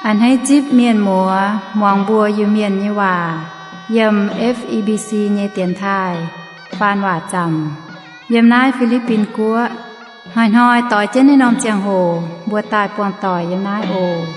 A'hneiv zipv mienh muoz muangx mbuo Iu-Mienh nyei waac yiem F E B C nyei dienx taaih faan waac zaamc yiem naaiv Fi^li^bin Guoqv. Hnoi-hnoi doix jienv naaiv norm ziangh hoc mbuo daaih buangh doic yiem naaiv oc.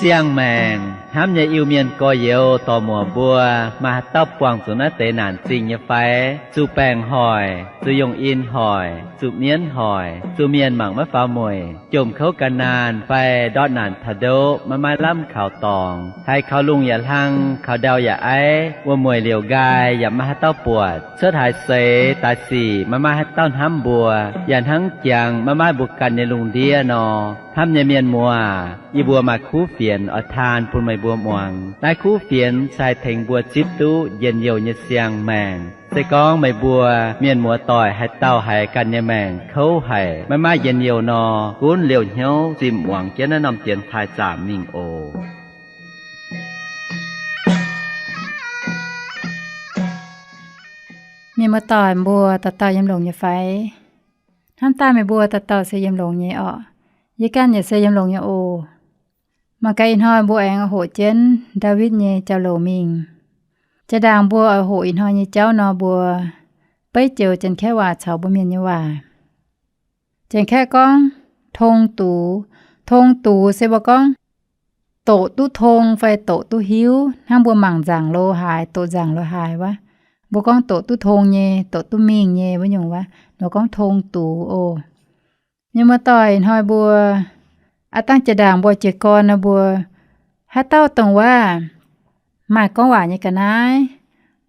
Siang-maengc hnamv nyei Iu-Mienh gorx-youz dorc-muoc mbuo, maaih haaix dauh buangh zuqc naaiv deix naanc zingh nyei fai? Zuqc baengc hoic, zuqc yongh in hoic, zuqc mienv hoic, zuqc mienh mangc maiv faaux mueic, jomc kouv gan naanh fai ndortv naanc taux ndoqv maiv maaih lamh kaux dorngx, haiz kaux lungh yaac hlang, kaux ndau yaac aiv, wuom-mueic liouc nqaai yaac maiv maaih haaix dauh buatc, cuotv haaix seix daaih sic maiv maaih haaix dauh hnamv mbuo, yaac hnangv jangx maiv maaih mbuo ganh nyei lungh ndiev nor. Hnamv nyei mienh muoz, yie mbuo maaih kuv fienx oix taan bun meih mbuo muangx. Naaiv kuv fienx se haih tengx mbuo zipv duqv njien-youh nyei siang-maengc. Se gorngv meih mbuo mienh muoz doic haaix dauh haiz ganh nyei maengc kouv haic, maiv maaih njien-youh nor, gunv liouh hnyouv zimh muangx jienv naaiv norm dienx taaih zaamc mingh oc. Mienh muoz doic mbuo dauh dauh yiem longx nyei fai? Hnamv daaih meih mbuo dauh dauh se yiem longx nyei orqc. Yie ganh yaac se yiem longx nyei oc. Mangc gaax ih hnoi mbuo aengx oix hoqc jienv Ndaawitv nyei jauv-louc mingh. Jaa-ndaangc mbuo oix hoqc ih hnoi nyei jauv nor, mbuo beiv joux Janx-Kaeqv waac caux mbuo Mienh nyei waac. Janx-Kaeqv gorngv tong dux. Tong dux se mbuo gorngv doqc duqv tong fai doqc duqv hiuv, hnangv mbuo mangc nzaangc lo haaix, doqc nzaangc lo haaix wuov. Mbuo gorngv doqc duqv tong nyei, doqc duqv mingh nyei wuov nyungc wuov, nor gorngv tong dux oc. Mienh muoz doic, ih hnoi mbuo aav dangh jaa-ndaangc mbuo jiez gorn nor, mbuo haaix dauh dongh wuov maaih gorngv waac nyei ga'naaiv,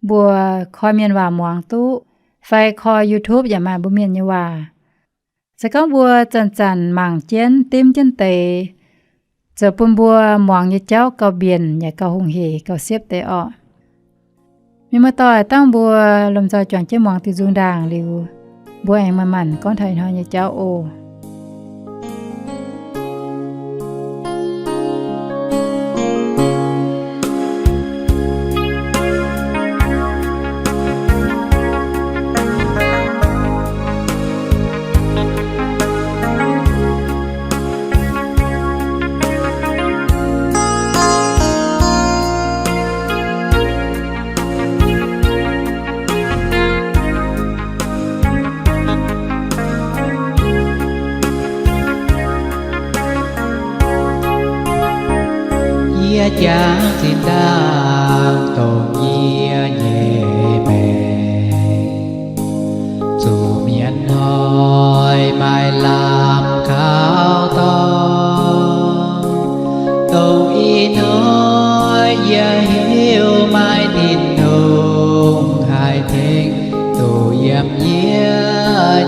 mbuo koi mienh waac muangx duqv, fai koi YouTube yaac maaih mbuo Mienh nyei waac. Se gorngv mbuo zanc-zanc mangc jienv, dimv jienv deix, zoux bun mbuo muangx nyei jauv gauh mbienc yaac gauh hungh heic, gauh siepv deix orqc. Mienh muoz doic, dangh mbuo lomh nzoih juangc jienv muangx diuh nzung ndaangc liuz, mbuo aengx manc-manc gorngv taux ih hnoi nyei jauv oc. Yie jangx zinh ndaangc dongh yie nyei maengc, zuqc mienh hnoi maaih lamh kaux dorngx. Dongh ih hnoi yie hiuv maaih Tin-Hungh haih tengx duqv yiem yie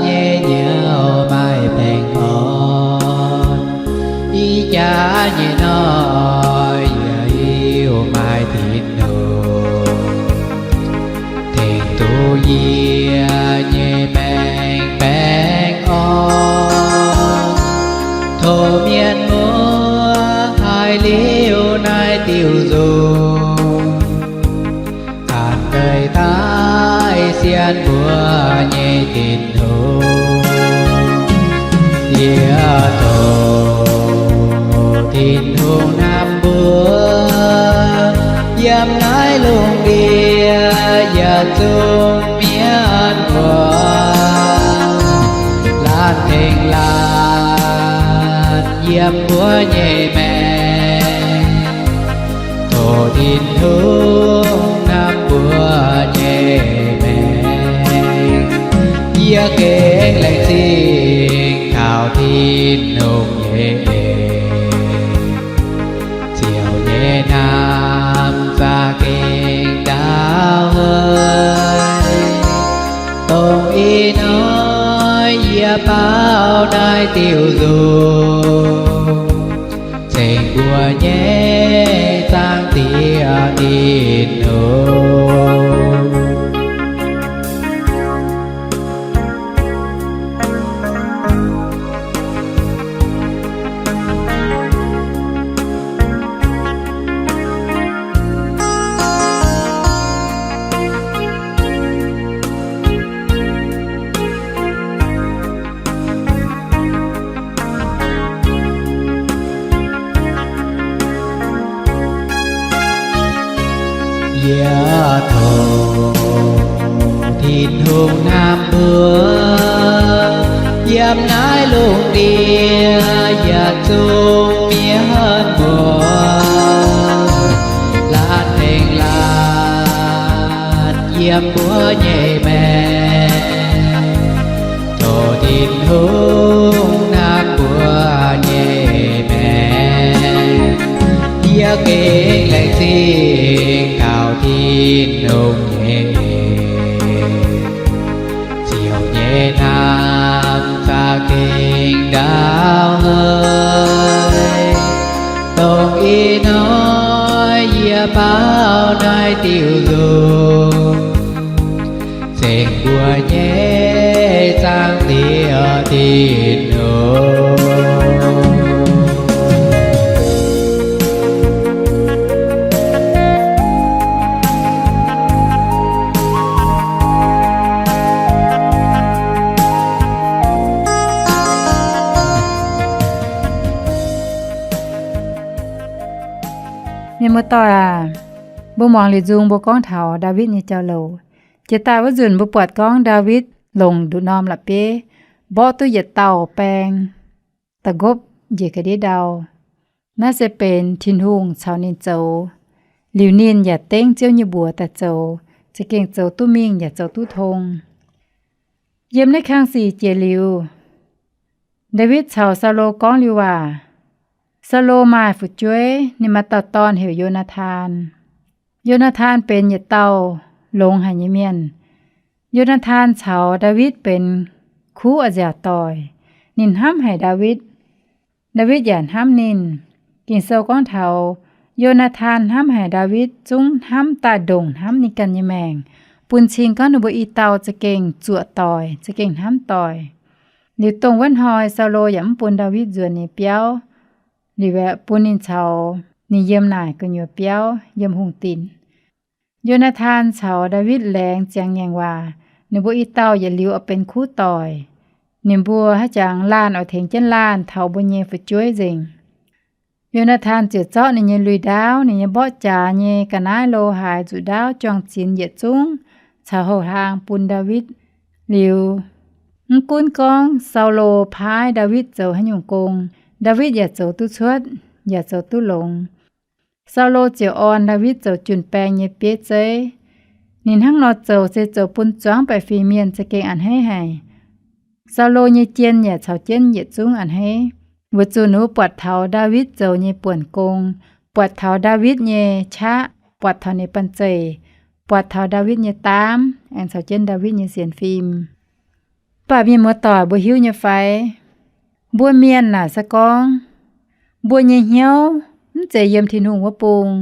nyei nyouz maaih baengh orn. Ih jaax nyei hnoi yie hiuv maaih Tin-Hungh tengx duqv yie nyei maengc baengh orn. Tov mienh muoz haih liuz naaiv diuh nzung, ganh deix daaih sienx mbuo nyei Tin-Hungh. Yie tov Tin-Hungh hnamv mbuo yiem naaiv lungh ndiev yietc zungv mienh muoz, laanh tengx laanh yiem mbuo nyei maengc. Tov Tin-Hungh hnamv mbuo nyei maengc. Yie gengh laengz zingh taux Tin-Hungh nyei eix, ziouc nyei hnamv za'gengh ndaauv haic. Dongh ih hnoi yie baaux naaiv diuh nzung, ceng mbuo nyei Zaangc Diex Tin-Hungh. Yie tov Tin-Hungh hnamv mbuo, yiem naaiv lungh ndiev yietc zungv mienh muoz, laatc tengx laatc yiem mbuo nyei maengc. Tov Tin-Hungh hnamv mbuo nyei maengc. Yie gengh laengz zingh taux Tin-Hungh nyei, ziouc nyei hnamv za'gengh ndaauv haic. Dongh ih hnoi yie baaux naaiv diuh nzung, ceng mbuo nyei Zaangc Diex Tin-Hungh. Mienh muoz-doic aac, mbuo muangx liuz nzung mbuo gorngv taux Ndaawitv nyei jauv-louc. Jiex daaih wuov nzunc mbuo buatc gorngv Ndaawitv longc nduqc norm la'bieiv mborqv duqv yietc dauh baeng da'nqopv njiec ga'ndiev ndau. Naaiv se benx Tin-Hungh caux ninh zoux, liuz ninh yaac dengv Ziouv nyei mbuox daaih zoux, za'gengh zoux duqv mingh yaac zoux duqv tong. Yiem naaiv kang sic jiex liuz, Ndaawitv caux Saulo gorngv liuz waac. Saulo maaih fu'jueiv, ninh maaih dauh dorn heuc Yo^naa^tan. Yo^naa^tan benx yietc dauh longx haic nyei mienh. Yo^naa^tan caux Ndaawitv benx kuv a'nziaauc doic. Ninh hnamv haic Ndaawitv. Ndaawitv yaac hnamv ninh. Ging-Sou gorngv taux Yo^naa^tan hnamv haic Ndaawitv, zungv hnamv daaih ndongc hnamv ninh ganh nyei maengc, bun cing gorngv ninh mbuo i dauh za'gengh zuoqc doic, za'gengh hnamv doic. Liuz dongh wuov hnoi Saulo yaac mv bun Ndaawitv nzuonx nyei biauv. Liuz aeqv, bun ninh caux ninh yiem naaic gu'nyuoz biauv, yiem hungh dinc. Yo^naa^tan caux Ndaawitv laengz ziangx ngaengc waac, ninh mbuo i dauh yietc liuz oix benx kuv doic. Ninh mbuo haaix jangx laanh oix tengx jienv laanh taux mbuo nyei fu'jueiv nzengc. Yo^naa^tan ziouc zorqv ninh nyei lui-ndaauv, ninh nyei mborqv jaax nyei ga'naaiv lo haaix nzuqc ndaauv juang-zinx yietc zungv caux houh hlaang bun Ndaawitv. Liuz, mv gunv gorngv Saulo paaiv Ndaawitv zoux haaix nyungc gong, Ndaawitv yaac zoux duqv cuotv, yaac zoux duqv longx. Saulo ziouc orn Ndaawitv zoux jun-baeng nyei bieiv zeiv. Ninh hnangv nor zoux se zoux bun zuangx baeqc fingx mienh za'gengh a'hneiv haic. Saulo nyei jien yaac caux jienv yietc zungv a'hneiv, weic zuqc ninh mbuo buatc taux Ndaawitv zoux nyei buonc gong, buatc taux Ndaawitv nyei qaqv, buatc taux ninh banh zeic, buatc taux Ndaawitv nyei daamv, aengx caux jienv Ndaawitv nyei sienx fim. Mv baac mienh muoz-doic, mbuo hiuv nyei fai? Mbuo mienh naaic se gorngv, mbuo nyei hnyouv mv zeiz yiem Tin-Hungh wuov bung.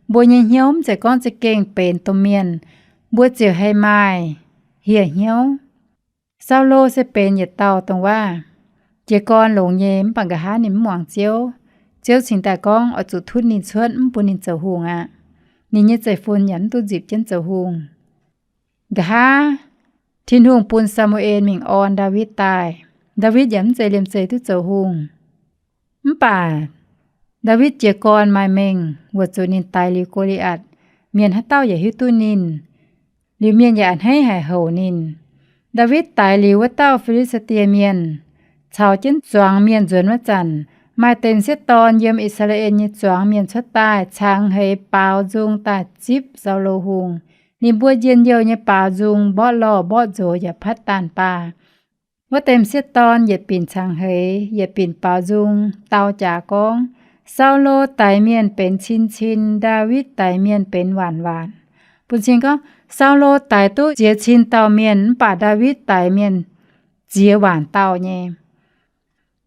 Mbuo nyei hnyouv mv zeiz gorngv za'gengh benx domh mienh, mbuo ziouc haih maaih hieh hnyouv. Saulo se benx yietc dauh dongh waac jiez gorn longx nyei, mv baac nqa'haav ninh mv muangx Ziouv. Ziouv cingx daaih gorngv oix zuqc tutv ninh cuotv, mv bun ninh zoux hungh aqv. Ninh nyei zeiv-fun yaac mv duqv nzipc jienv zoux hungh. Nqa'haav Tin-Hungh bun Saa^mu^en mingh orn Ndaawitv daaih, Ndaawitv yaac mv zeiz liemh zeih duqv zoux hungh. Mv baac Ndaawitv jiez gorn maaih mengh, weic zuqc ninh daix liuz Go^li^atc, mienh haaix dauh yaac hiuv duqv ninh. Liuz mienh yaac a'hneiv haic houc ninh. Ndaawitv daix liuz wuov dauh Fi^li^saa^die Mienh caux jienv zuangx mienh nzuonx wuov zanc, maaih deix m'sieqv dorn yiem I^saa^laa^en nyei zuangx mienh cuotv daaih cangx heix baaux nzung daaih zipv Saulo Hungh. Ninh mbuo njien-youh nyei baaux nzung, mborqv lorh mborqv nzox yaac patv daanh baah. Wuov deix m'sieqv dorn yietc binc cangx heix, yietc binc baaux nzung dau jaax gorngv, Saulo daix mienh benx cin-cin, Ndaawitv daix mienh benx waanc-waanc. Bun cing gorngv, Saulo daix duqv ziex cin dauh mienh, mv baac Ndaawitv daix mienh ziex waanc dauh nyei.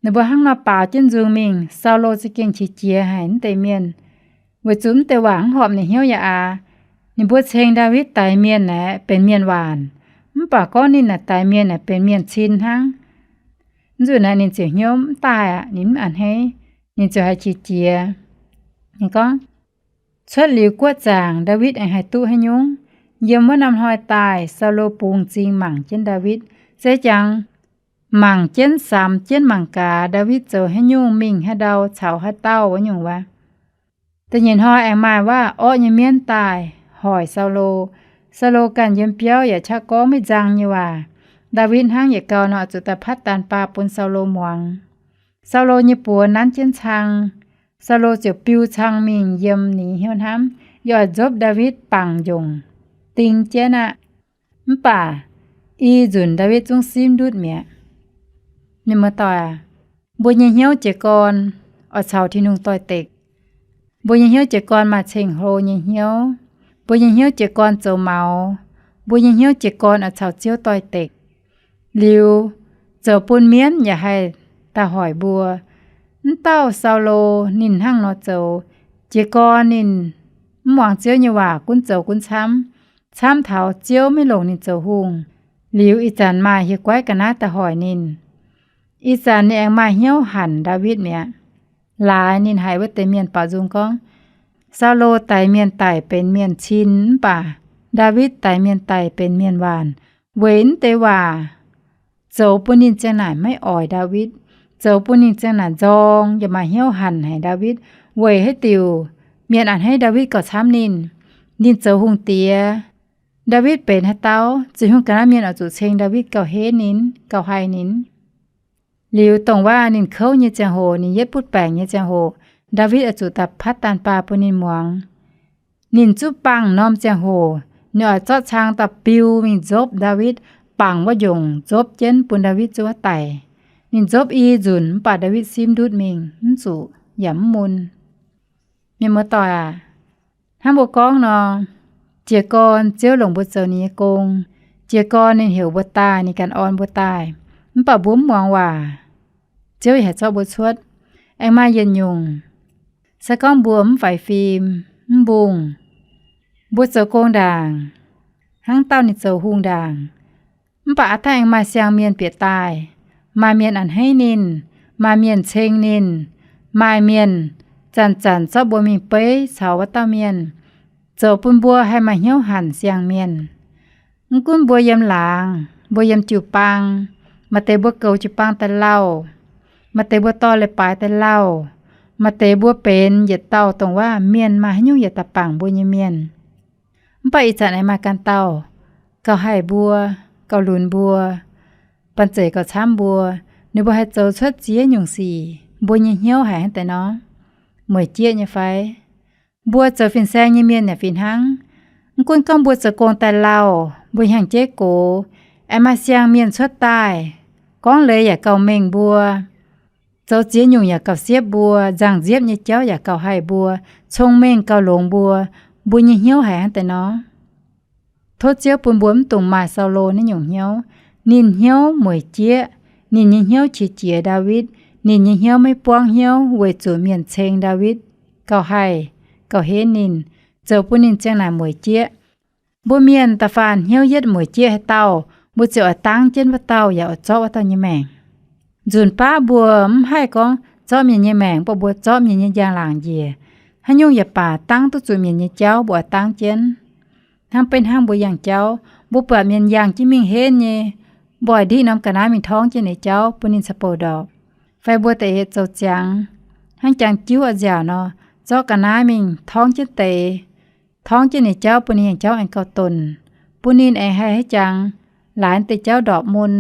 Ninh mbuo hnangv nor baaux jienv nzung mingh, Saulo za'gengh qiex jiez haic naaiv deix mienh, weic zuqc naaiv deix waac mv horpc ninh hnyouv yaac aav. Ninh mbuo ceng Ndaawitv daix mienh aeqv, benx mienh waanc, mv baac gorngv ninh naaic daix mienh aeqv, benx mienh cin hnangv. Mv zuqc naaic ninh ziouc hnyouv mv daaih aqv, ninh mv a'hneiv, ninh ziouc haiz qiex jiez. Ninh gorngv, cuotv liuz guoqv zaangc, Ndaawitv aengx haih duqv haaix nyungc? Yiem wuov norm hnoi daaih, Saulo bungx m'zing mangc jienv Ndaawitv, se jangx mangc jienv, samx jienv mangc gaax Ndaawitv zoux haaix nyungc, mingh haaix ndau, caux haaix dauh wuov nyungc wuov. Da'nyeic hnoi aengx maaih waac-orqv nyei mienv daaih, hoic Saulo. Saulo ganh yiem biauv yaac qaqv gorngv maiv nzang nyei waac. Ndaawitv hnangv yietc gau nor zuqc daaih patv daanh baah bun Saulo muangx. Saulo nyei buoz nanv jienv cang. Saulo ziouc biu cang mingh yiem ninh hnyouv hnamv, yaac nzopv Ndaawitv bangc njongc ding jienv aqv. Mv baac i nzunc Ndaawitv zungv simv ndutv mi'aqv. Mienh muoz-doic aac, mbuo nyei hnyouv jiez gorn oix caux Tin-Hungh doix-dekc. Mbuo nyei hnyouv jiez gorn maaih ceng-hlo nyei hnyouv. Mbuo nyei hnyouv jiez gorn zoux maux. Mbuo nyei hnyouv jiez gorn oix caux Ziouv doix-dekc. Liuz, zoux bun mienv yaac haih daaih hoic mbuo. Mv dauh Saulo ninh hnangv nor zoux. Jiez gorn ninh mv muangx Ziouv nyei waac, gunv zoux gunv camv, camv taux Ziouv maiv longc ninh zoux hungh. Liuz ih zanc maaih hieh guaiv ga'naaiv daaih hoic ninh. Ih zanc ninh aengx maaih hnyouv hanc Ndaawitv mi'aqv. Laaix ninh haiz wuov deix mienh baaux nzung gorngv, Saulo daix mienh daic benx mienh cin, mv baac Ndaawitv daix mienh daic benx mienh waanc. Weic naaiv deix waac zoux bun ninh ziang naaic maiv oix Ndaawitv, zoux bun ninh ziang naaic nzorng yaac maaih hnyouv hanc haic Ndaawitv. Weic haaix diuc? Mienh a'hneiv Ndaawitv gauh camv ninh. Ninh zoux hungh diex, Ndaawitv benx haaix dauh? Ziouv Tin-Hungh ganh naaiv mienh oix zuqc ceng Ndaawitv gauh henv ninh, gauh haih ninh. Liuz dongh waac ninh kouv nyei ziangh hoc, ninh yietv butv baengc nyei ziangh hoc, Ndaawitv oix zuqc daaih patv daanh baah bun ninh muangx. Ninh zuqc bangc norm ziangh hoc, ninh oix zorqv cang daaih biu mingh nzopv Ndaawitv, bangc wuov njongc nzopv jienv bun Ndaawitv zuov daic. Ninh nzopv i nzunc mv baac Ndaawitv simv ndutv mingh mv zuqc yaac mv mun. Mienh muoz-doic aac, hnangv mbuo gorngv nor, jiez gorn Ziouv longc mbuo zoux ninh nyei gong. Jiez gorn ninh heuc mbuo daaih, ninh ganh orn mbuo daaih. Mv baac mbuo mv muangx waac, Ziouv yaac haih zorqv mbuo cuotv. Aengx maaih yietc nyungc, se gorngv mbuo mv faix fim, mv mbungh, mbuo zoux gong ndaangc, hnangv dauh ninh zoux hungh ndaangc, mv baac a'dangh aengx maaih siang-mienh bieqc daaih. Maaih mienh a'hneiv ninh, maaih mienh ceng ninh, maaih mienh zanc-zanc zorqv mbuo mingh beiv caux wuov dauh mienh, zoux bun mbuo haih maaih hnyouv hanc siang-mienh. Mv gunv mbuo yiem laangz, mbuo yiem jiu-baang, maaih deix mbuo goux jiu-baang daaih lauh, maaih deix mbuo dorh leiz-baaix daaih lauh, maaih deix mbuo benx yietc dauh dongh waac mienh maaih haaix nyungc yietc dauh bangc mbuo nyei mienh. Mv baac ih zanc aengx maaih ganh dauh gauh haih mbuo, gauh lunx mbuo, banh zeic gauh camv mbuo. Ninh mbuo haih zoux cuotv ziex nyungc sic, mbuo nyei hnyouv haiz hnangv deix nor, mueic jieqv nyei fai? Mbuo zoux fin-saeng nyei mienh yaac fih hnangv. Mv gunv gorngv mbuo zoux gong daaih lauh, mbuo hnyangx-jeiv gox, aengx maaih siang-mienh cuotv daaih, gorngv leiz yaac gauh mengh mbuo, zoux ziex nyungc yaac gauh siepv mbuo, nzangc-nziepv nyei jauv yaac gauh haih mbuo, cong-mengh gauh longx mbuo, mbuo nyei hnyouv haiz hnangv deix nor? Tov Ziouv bun mbuo mv dungx maaih Saulo naaiv nyungc hnyouv. Ninh hnyouv mueic jieqv, ninh nyei hnyouv qiex jiez Ndaawitv, ninh nyei hnyouv maiv buangv hnyouv weic zuqc mienh ceng Ndaawitv gauh haih, gauh henv ninh, zoux bun ninh ziang naaic mueic jieqv. Mbuo mienh da'faanh hnyouv yietv mueic jieqv haaix dauh, mbuo ziouc oix dangv jienv wuov dauh yaac oix zorqv wuov dauh nyei maengc. Nzunc baav mbuo mv haih gorngv zorqv mienh nyei maengc, mv baac mbuo zorqv mienh nyei njang-laangc njiec. Haaix nyungc yaac baac dangv duqv zuqc mienh nyei jauv, mbuo oix dangv jienv. Hnangv beiv hnangv mbuo yangh jauv, mbuo buatc mienh yangh jienv mingh henv nyei, mbuo oix ndiqv norm ga'naaiv mingh torngv jienv ninh nyei jauv bun ninh caux bouc ndorpc. Fai mbuo deix zoux ziangx, hnangv jangx jiuv oix nziaauc nor, zorqv ga'naaiv mingh torngv jienv deix, torngv jienv ninh nyei jauv bun ninh nyei jauv aengx gauh donc, bun ninh aengx haih haaix jangx laaix deix jauv ndorpc mun.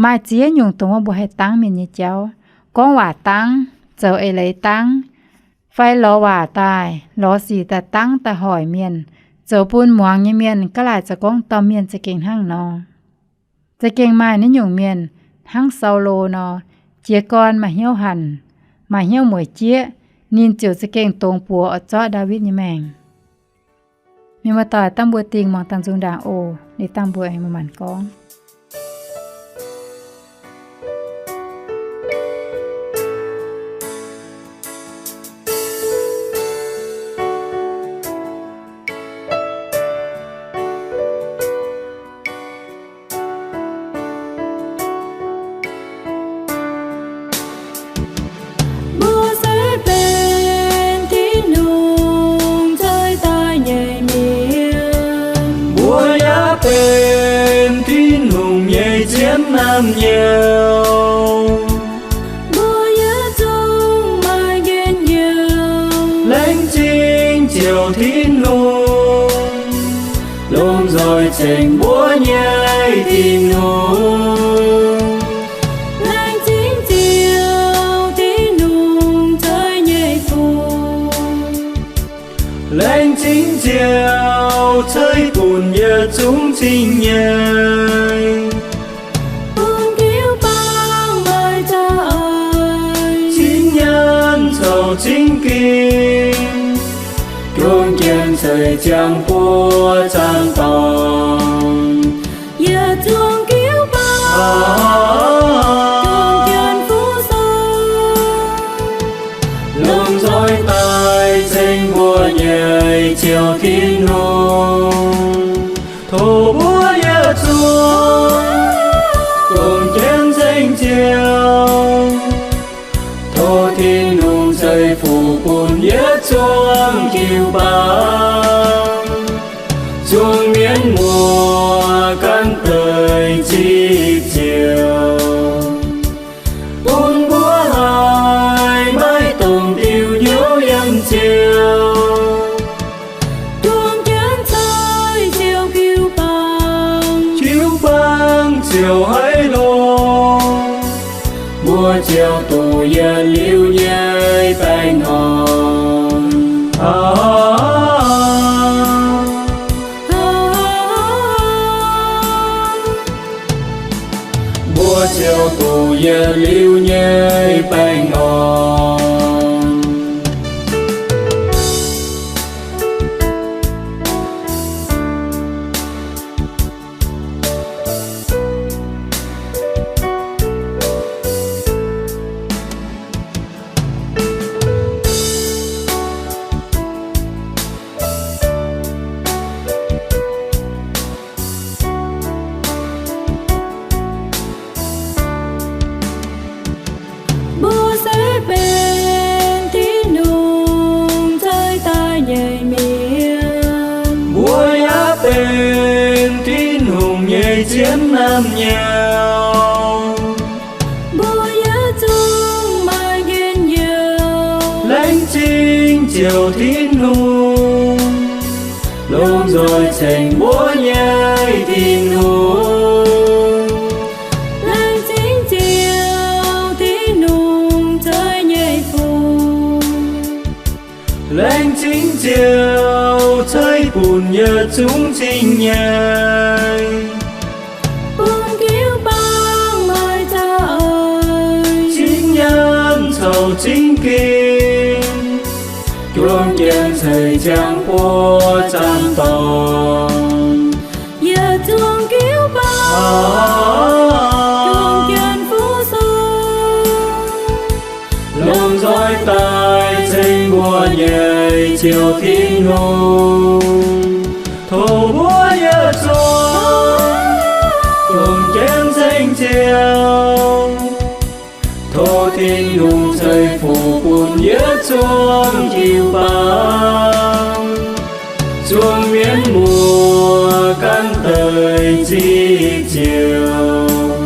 Maaih ziex nyungc dongh wuov mbuo haih dangv mienh nyei jauv. Gorngv waac dangv, zoux eix leiz dangv, fai lorz waac daaih, lorz sic daaih dangv daaih hoic mienh, zoux bun muangx nyei mienh gaav laaic zoux gorngv dauh mienh za'gengh hnangv nor. Za'gengh maaih naaiv nyungc mienh hnangv Saulo nor, jiez gorn maaih hnyouv hanc, maaih hnyouv mueic jieqv, ninh ziouc za'gengh dongz buoz oix zorqv Ndaawitv nyei maengc. Mienh muoz-doic, dangh mbuo dingh muangx dangh nzung ndaangc oc. Liuz dangh mbuo aengx maaih maanc gorngv. Mbuo se benx Tin-Hungh nzoih daaih nyei mienh. Mbuo yaac benx Tin-Hungh nyei ziepc naamh nyouz. Mbuo yaac zungv maaih njien-youh laengz zingh Ziouv Tin-Hungh. ceng mbuo nyei Tin-Hungh. Laengz zingh Ziouv, Tin-Hungh, zeiv nyei Fuqv. Laengz zingh Ziouv, ceix bun yietc zungv cing nyei. Bun jiu baang maaih za'eix, cing nyaanh caux cing ging, juang jienv ceix ziangh buoz zaangc dorngx. Yietc zungv jiu baang juang jienv fuqv sou, lomh nzoih daaih ceng mbuo nyei Ziouv Tin-Hungh. Tov mbuo yietc zungv dongh jienv ceng Ziouv. Tov Tin-Hungh ceix fuqv bun yietc zungv jiu-baang, zungv mienv muoz gan deix zipv Ziouv, bun mbuo haiz maiv dungx diuh hnyouv yiem Ziouv. Dongh jienv ceix Ziouv jiu-baang, jiu-baang ziouc haiz longx, mbuo ziouc duqv yietc liuz nyei baengh orn. Mbuo ziouc duqv yietc liuz nyei baengh orn. Mbuo se benx Tin-Hungh ceix daaih nyei mienh. Mbuo yaac benx Tin-Hungh nyei zien naamh nyouz. Mbuo yietc zungv maaih njien-youh. Laengz zingh Ziouv Tin-Hungh, lomh nzoih ceng mbuo nyei Tin-Hungh. Laengz zingh Ziouv Tin-Hungh ceix nyei Fuqv. Laengz zingh Ziouv ceix bun yietc zungv cing nyei. Bun jiu-baang maaih za'eix, cing nyaanh caux cing ging, juang jienv ceix ziangh buoz zaangc dorngx. Yietc zungv jiu-baang juang jienv fuqv sou, lomh nzoih daaih ceng mbuo nyei Ziouv Tin-Hungh. Tov mbuo yietc zungv dongh jienv ceng Ziouv. Tov Tin-Hungh ceix fuqv bun yietc zungv jiu-baang, zungv mienv muoz gan deix zipv Ziouv,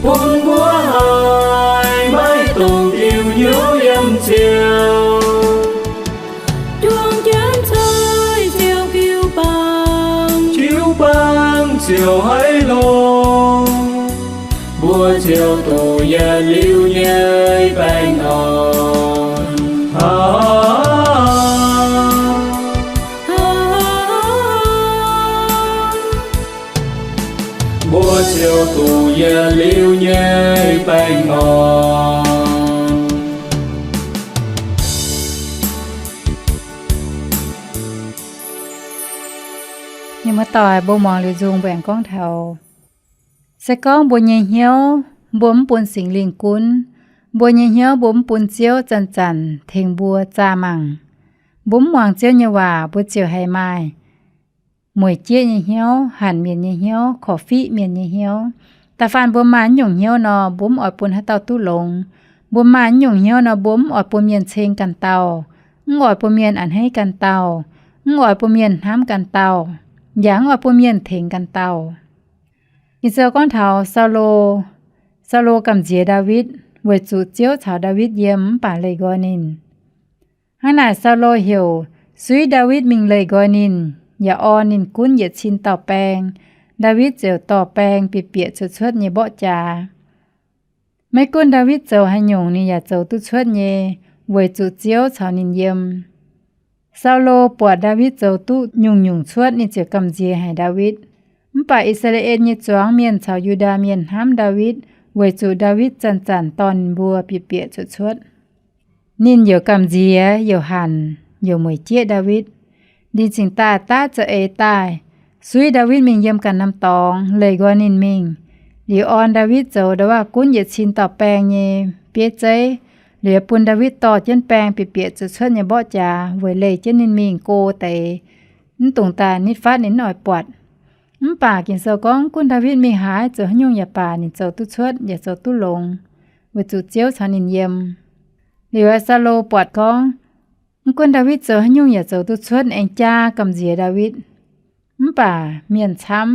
bun mbuo haiz maiv dungx diuh hnyouv yiem Ziouv. Juang jienv ceix Ziouv jiu-baang, jiu-baang ziouc haiz longx, mbuo ziouc duqv yietc liuz nyei baengh orn. Mbuo ziouc duqv yietc liuz nyei baengh orn. Mienh muoz-doic, mbuo muangx liuz nzung mbuo aengx gorngv taux, se gorngv mbuo nyei hnyouv mbuo mv bun Singx Lingh gunv, mbuo nyei hnyouv mbuo mv bun Ziouv zanc-zanc tengx mbuo zaah mangc, mbuo mv muangx Ziouv nyei waac, mbuo ziouc haiz maaih mueic jieqv nyei hnyouv, hanc mienh nyei hnyouv, korv-fiqv mienh nyei hnyouv. Da'faanh mbuo maaih naaiv nyungc hnyouv nor, mbuo mv oix bun haaix dauh duqv longx. Mbuo maaih naaiv nyungc hnyouv nor, mbuo mv oix bun mienh ceng ganh dauh, mv oix bun mienh a'hneiv ganh dauh, mv oix bun mienh hnamv ganh dauh, yaac mv oix bun mienh tengx ganh dauh. Ging-Sou gorngv taux Saulo, Saulo gamh nziex Ndaawitv weic zuqc Ziouv caux Ndaawitv yiem mv baac leih nqoi ninh. Hnangv naaic Saulo heuc suiv Ndaawitv mingh leih nqoi ninh. yaac orn ninh gunv yietc cin dauh baeng. Ndaawitv ziouc dorh baeng bieqc bieqc cuotv cuotv nyei mborqv jaax. Maiv gunv Ndaawitv zoux haaix nyungc, ninh yaac zoux duqv cuotv nyei, weic zuqc Ziouv caux ninh yiem. Saulo buatc Ndaawitv zoux duqv nyungc-nyungc cuotv, ninh ziouc gamh nziex haic Ndaawitv. Mv baac I^saa^laa^en nyei zuangx mienh caux Yu^ndaa Mienh hnamv Ndaawitv, weic zuqc Ndaawitv zanc-zanc dorh ninh mbuo bieqc bieqc cuotv cuotv. Ninh youc gamh nziex, youc hanc, youc mueic jieqv Ndaawitv. Ninh cingx daaih daav za'eix daaih, suiv Ndaawitv mingh yiem ganh norm dorngx, leih nqoi ninh mingh. Liuz orn Ndaawitv zoux nda'wuov gunv yietc cin dauh baeng nyei bieiv zeiv, liuz bun Ndaawitv dorh jienv baeng bieqc bieqc cuotv cuotv nyei mborqv jaax weic leih jienv ninh mingh go deix, mv dungx daaih nitv fatv ninh mv oix buatc. Mv baac Ging-Sou gorngv gunv Ndaawitv mingh haaix zoux haaix nyungc yaac baac ninh zoux duqv cuotv yaac zoux duqv longx, weic zuqc Ziouv caux ninh yiem. Liuz Saulo buatc gorngv, mv gunv Ndaawitv zoux haaix nyungc yaac zoux duqv cuotv, aengx jaa gamh nziex Ndaawitv. Mv baac mienh camv,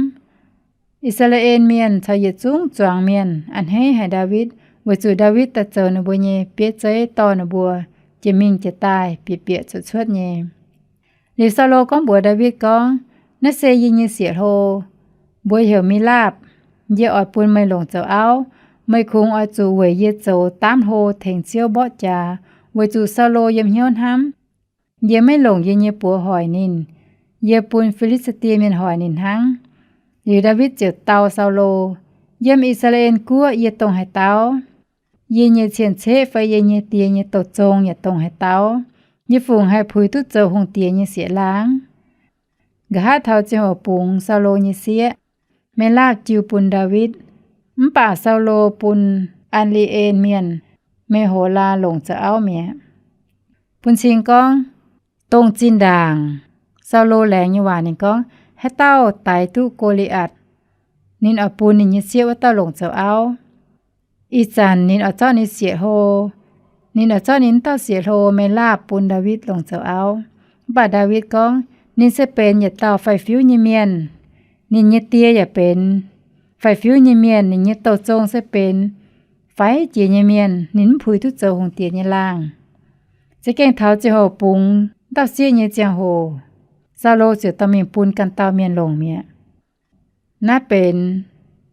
I^saa^laa^en Mienh caux yietc zungv zuangx mienh a'hneiv haic Ndaawitv, weic zuqc Ndaawitv daaih zoux ninh mbuo nyei bieiv zeiv dorh ninh mbuo jiex mingh jiex daaih bieqc bieqc cuotv cuotv nyei. Liuz Saulo gorngv mbuox Ndaawitv gorngv, naaiv se yie nyei sieqv-hlo, mbuox heuc Melaapv. Yie oix bun meih longc zoux auv. Meih kungx oix zuqc weic yie zoux daamv hlo tengx Ziouv mborqv jaax, weic zuqc Saulo yiem hnyouv hnamv, yie maiv longc yie nyei buoz hoic ninh. Yie bun Fi^li^saa^die Mienh hoic ninh hnangv. Liuz Ndaawitv ziouc dau Saulo, yiem I^saa^laa^en Guoqv yie dongh haaix dauh? Yie nyei cien-ceqv fai yie nyei die nyei douh zong yaac dongh haaix dauh? Yie fungc haih puix duqv zoux hungh diex nyei sieqv-laangh? Nqa'haav taux ziangh hoc bungx Saulo nyei sieqv, Melaapv jiu bun Ndaawitv. Mv baac Saulo bun An^li^en Mienh, Me^ho^laa, longc zoux auv mi'aqv. Bun cing gorngv, dongh zinh ndaangc Saulo laengz nyei waac ninh gorngv, haaix dauh daix duqv Go^li^atc, ninh oix bun ninh nyei sieqv wuov dauh longc zoux auv. Ih zanc ninh oix zorqv ninh sieqv-hlo, ninh oix zorqv ninh dauh sieqv-hlo Melaapv bun Ndaawitv longc zoux auv. Mv baac Ndaawitv gorngv, ninh se benx yietc dauh faix-fiuv nyei mienh. Ninh nyei die yaac benx faix-fiuv nyei mienh, ninh nyei douh zong se benx faix jiex nyei mienh, ninh mv puix duqv zoux hungh diex nyei laangh. Za'gengh taux ziangh hoc bungx dauh sieqv nyei ziangh hoc, Saulo ziouc dorh mingh bun ganh dauh mienh longc mi'aqv. Naaiv benx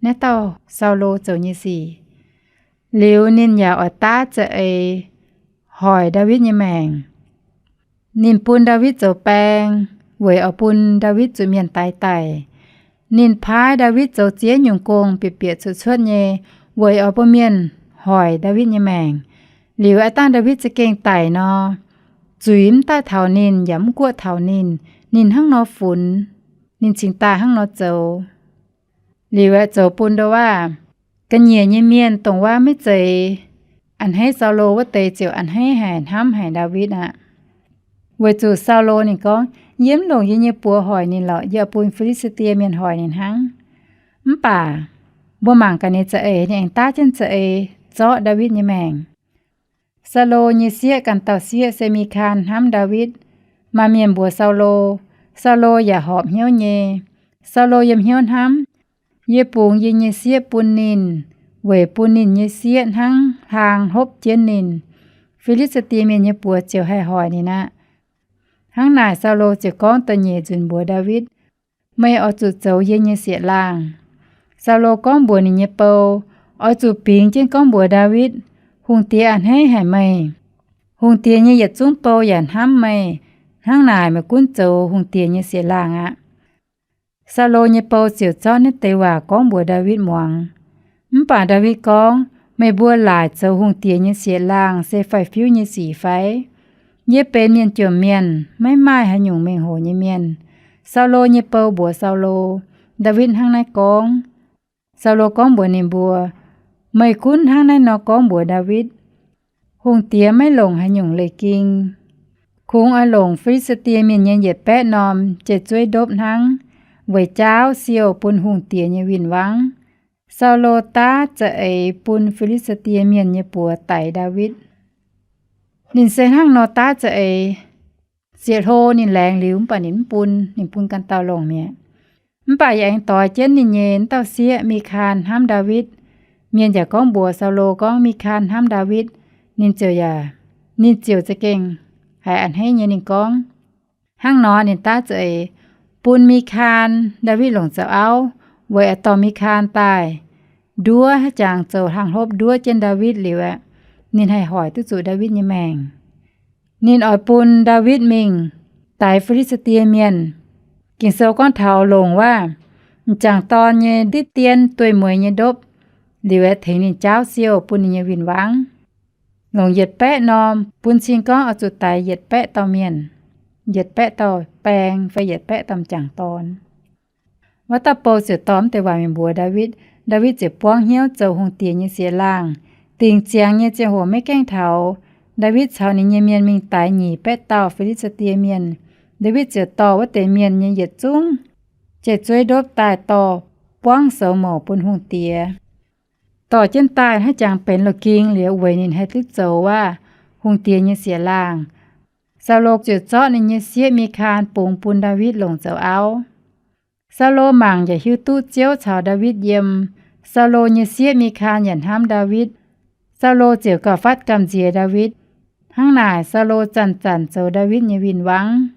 naaiv dauh Saulo zoux nyei sic. Liuz ninh yaac oix daav za'eix hoic Ndaawitv nyei maengc. Ninh bun Ndaawitv zoux baeng weic oix bun Ndaawitv zuqc mienh daix daic. Ninh paaiv Ndaawitv zoux ziex nyungc gong bieqc bieqc cuotv cuotv nyei, weic oix bun mienh hoic Ndaawitv nyei maengc. Liuz aav dangh Ndaawitv za'gengh daic nor, zuiz mv daaih taux ninh yaac mv guoqv taux ninh, ninh hnangv nor funx, ninh cingx daaih hnangv nor zoux. Liuz aeqv, zoux bun ndo waav ga'nyiec nyei mienh dongh waav maiv zeiz a'hneiv Saulo wuov deix ziouc a'hneiv haic, hnamv haic Ndaawitv aqv. Weic zuqc Saulo ninh gorngv, yie mv longc yie nyei buoz hoic ninh lorqc, yie bun Fi^li^saa^die Mienh hoic ninh hnangv. Mv baac mbuo mangc gaax ninh za'eix, ninh aengx daav jienv za'eix zorqv Ndaawitv nyei maengc. Saulo nyei sieqv ganh dauh sieqv se Mikaan hnamv Ndaawitv. Maaih mienh mbuox Saulo, Saulo yaac horpc hnyouv nyei. Saulo yiem hnyouv hnamv, yie bungx yie nyei sieqv bun ninh weic bun ninh nyei sieqv hnangv hlaang hlopv jienv ninh. Fi^li^saa^die Mienh nyei buoz ziouc haih hoic ninh aqv. Hnangv naaic Saulo ziouc gorngv da'nyeic nzunc mbuox Ndaawitv, meih oix zuqc zoux yie nyei sieqv-laangh. Saulo gorngv mbuox ninh nyei bou, oix zuqc bingx jienv gorngv mbuox Ndaawitv, hungh diex a'hneiv haic meih. Hungh diex nyei yietc zungv bou yaac hnamv meih. Hnangv naaic meih gunv zoux hungh diex nyei sieqv-laangh aqv. Saulo nyei bou ziouc zorqv naaiv deix waac gorngv mbuox Ndaawitv muangx. Mv baac Ndaawitv gorngv, meih mbuo laaic zoux hungh diex nyei sieqv-laangh se faix-fiuv nyei sic fai? Yie benx mienh jomc mienh, maiv maaih haaix nyungc mengh hoc nyei mienh. Saulo nyei bou mbuox Saulo, Ndaawitv hnangv naaiv gorngv. Saulo gorngv mbuox ninh mbuo, meih gunv hnangv naaiv nor gorngv mbuox Ndaawitv, hungh diex maiv longc haaix nyungc leiz-ging. Kungx oix longc Fi^li^saa^die Mienh nyei yietc baeqv norm jai-zueiv ndopv hnangv, weic jaauv siouh bun hungh diex nyei win-wangv. Saulo daav za'eix bun Fi^li^saa^die Mienh nyei buoz daix Ndaawitv. Ninh se hnangv nor daav za'eix. Sieqv-hlo ninh laengz liuz mv baac ninh mv bun, ninh bun ganh dauh longc mi'aqv. Mv baac yaac aengx doix jienv ninh nyei dauh sieqv Mikaan hnamv Ndaawitv. Mienh yaac gorngv mbuox Saulo gorngv Mikaan hnamv Ndaawitv. Ninh ziouc yaac, ninh ziouc za'gengh haiz a'hneiv nyei. Ninh gorngv, hnangv nor ninh daav za'eix bun Mikaan, Ndaawitv longc zoux auv, weic aengx dorh Mikaan daaih nduov, haaix jangx zoux hlang hlopv nduov jienv Ndaawitv liuz aeqv, ninh haih hoic duqv zuqc Ndaawitv nyei maengc. Ninh oix bun Ndaawitv mingh daix Fi^li^saa^die Mienh. Ging-Sou gorngv taux longc wuov m'jangc dorn nyei nditv dien dueiv-mueiz nyei ndopv liuz aeqv, tengx ninh jaauv siouh bun ninh nyei win-wangv. Longc yietc baeqv norm bun cing gorngv oix zuqc daix yietc baeqv dauh mienh, yietc baeqv dauh baeng fai yietc baeqv dauh m'jangc dorn. Wuov dauh bou ziouc dorh mv deix waac mingh mbuox Ndaawitv. Ndaawitv ziouc buangv hnyouv zoux hungh diex nyei sieqv-laangh. Dingc ziangx nyei ziangh hoc maiv gaengh taux, Ndaawitv caux ninh nyei mienh mingh daix nyic baeqv dauh Fi^li^saa^die Mienh. Ndaawitv ziouc dorh wuov deix mienh nyei yietc zungv jai-zueiv ndopv daaih dorh buangv soux mouc bun hungh diex. Dorh jienv daaih haaix jangx benx loz-ging liuz weic ninh haih duqv zoux wuov hungh diex nyei sieqv-laangh. Saulo ziouc zorqv ninh nyei sieqv Mikaan bungx bun Ndaawitv longc zoux auv. Saulo mangc yaac hiuv duqv Ziouv caux Ndaawitv yiem. Saulo nyei sieqv Mikaan yaac hnamv Ndaawitv. Saulo ziouc gauh fatv gamh nziex Ndaawitv. Hnangv naaic, Saulo zanc-zanc zoux Ndaawitv nyei win-wangv.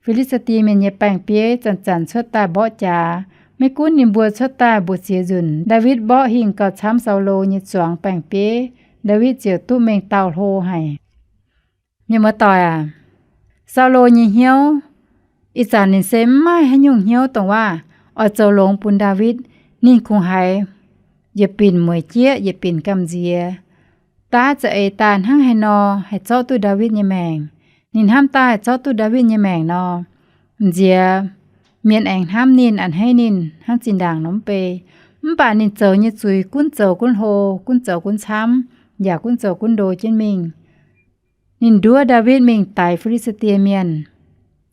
Fi^li^saa^die Mienh nyei baeng-bieiv zanc-zanc cuotv daaih mborqv jaax. Maiv gunv ninh mbuo cuotv daaih mbu'ziex nzunc, Ndaawitv mborqv hingh gauh camv Saulo nyei zuangx baeng-bieiv, Ndaawitv ziouc duqv mengh dauh hlo haic. Mienh muoz-doic aac, Saulo nyei hnyouv ih zanc ninh se mv maaih haaix nyungc hnyouv dongh waac oix zoux longx bun Ndaawitv. Ninh kungx haiz yietc binc mueic jieqv, yietc binc gamh nziex. Daav za'eix daaih hnangv haaix nor haih zorqv duqv Ndaawitv nyei maengc. Ninh hnamv daaih zorqv duqv Ndaawitv nyei maengc nor, nziex mienh aengx hnamv ninh, a'hneiv ninh hnangv zinh ndaangc nor mv bei. Mv baac ninh zoux nyei zuiz gunv zoux gunv hlo, gunv zoux gunv camv, yaac gunv zoux gunv ndo jienv mingh. Ninh nduov Ndaawitv mingh daix Fi^li^saa^die Mienh.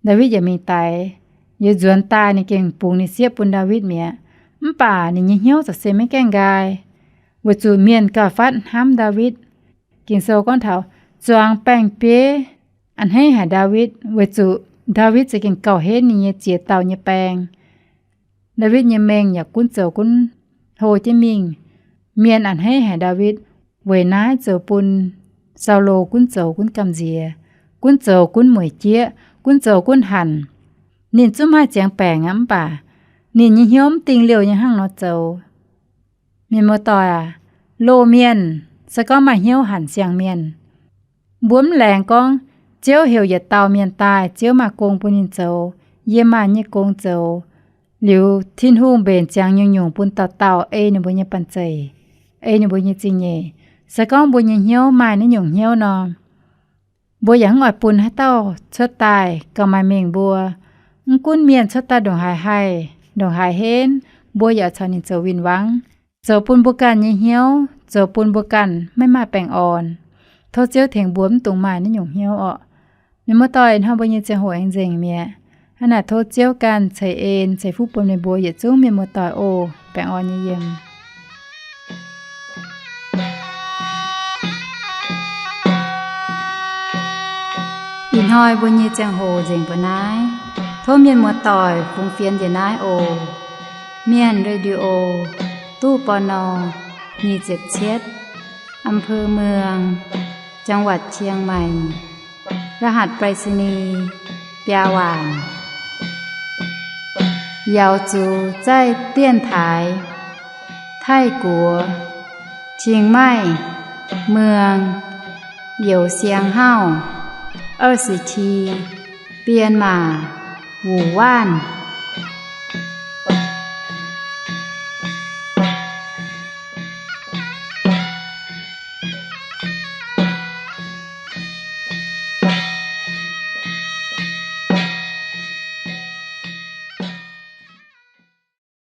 Ndaawitv yaac mingh daix. Yiem nzuonx daaih ninh gengh bungx ninh sieqv bun Ndaawitv mi'aqv. Mv baac ninh nyei hnyouv za'gengh se maiv gaengh nqaai, weic zuqc mienh gauh fatv hnamv Ndaawitv. Ging-Sou gorngv taux zuangx baeng-bieiv a'hneiv haic Ndaawitv, weic zuqc Ndaawitv za'gengh gauh henv ninh nyei ziex dauh nyei baeng. Ndaawitv nyei mengh yaac gunv zoux gunv hlo jienv mingh. Mienh a'hneiv haic Ndaawitv, weic naaiv zoux bun Saulo gunv zoux gunv gamh nziex, gunv zoux gunv mueic jieqv, gunv zoux gunv hanc. Ninh zungv maaih ziangx baengc aqv, mv baac ninh nyei hnyouv mv dingh liouh nyei hnangv nor zoux. Mienh muoz-doic aac, loz-mienh se gorngv maaih hnyouv hanc siang-mienh. Mbuo mv laengz gorngv Ziouv heuc yietc dauh mienh daaih, Ziouv maaih gong bun ninh zoux, yiem maaih nyei gong zoux. Liuz Tin-Hungh mbenc ziangx nyungc-nyungc bun dauh dauh ei ninh mbuo nyei banh zeic, ei ninh mbuo nyei zingh nyeic. Se gorngv mbuo nyei hnyouv maaih naaiv nyungc hnyouv nor, mbuo yaac mv oix bun haaix dauh cuotv daaih gauh maaih mengh mbuo. Mv gunv mienh cuotv daaih ndongc haaix haih, ndongc haaix henv, mbuo yaac caux ninh zoux win-wangv, zoux bun mbuo ganh nyei hnyouv, zoux bun mbuo ganh maiv maaih baengh orn. Tov Ziouv tengx mbuo mv dungx maaih naaiv nyungc hnyouv orqc. Mienh muoz-doic, hnoi mbuo nyei ziangh hoc aengx nzengc mi'aqv. Hnangv naaic tov Ziouv ganh ceix en ceix fuqv bun meih mbuo yietc zungv mienh muoz-doic oc. Baengh orn nyei yiem. Ih hnoi mbuo nyei ziangh hoc nzengc mbuo naaiv. Tov mienh muoz-doic fungx fienx njiec naaiv oc. Mienh Radio, ตู้ ปณ. nyic ziepc cietv, อำเภอเมือง จังหวัดเชียงใหม่ รหัสไปรษณีย์ biaa waanc. 瑶族在电台 泰国 Chiang Mai เมือง Yau Siang Hau 二十七 Myanmar 五万